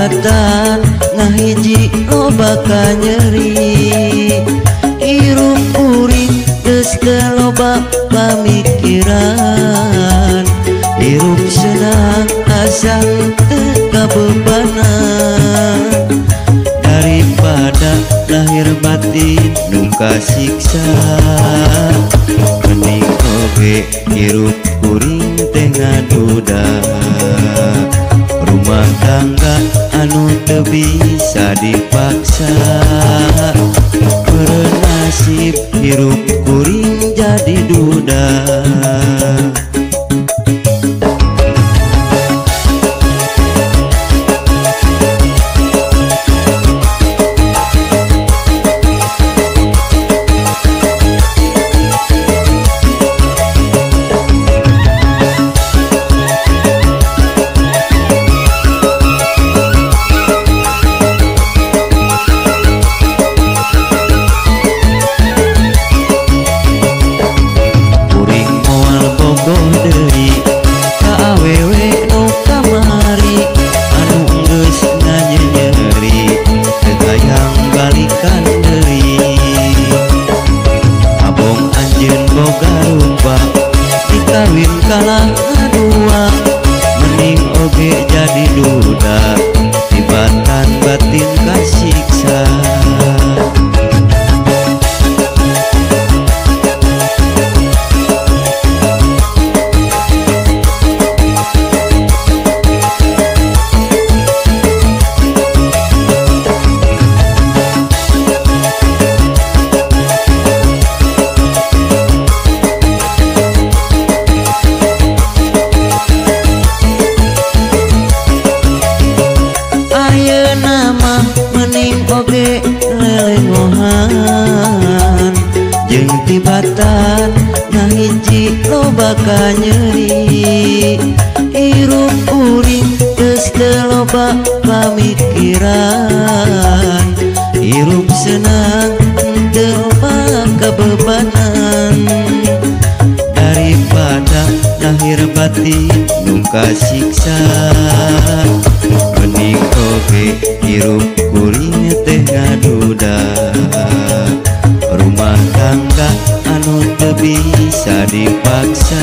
tibatan ngahiji loba kanyeri. Hirup kuring geus teu loba pamikiran, hirup senang asa teu kabebanan. Daripada lahir batin nu kasiksa, mending oge hirup kuring teh ngaduda. Rumah tangga anu teu bisa dipaksa, bernasib hirup kuring jadi duda. Dikawin kalah dua, mending oge jadi duda, tibatan batin kasiksa. Oge lelengohan jeung tibatan ngahiji loba kanyeri. Hirup kuring geus teu loba pamikiran, hirup senang teu loba kabebanan. Daripada lahir batin nu kasiksa, mending oge hirup kuring teh ngaduda. Rumah tangga anu teu bisa dipaksa.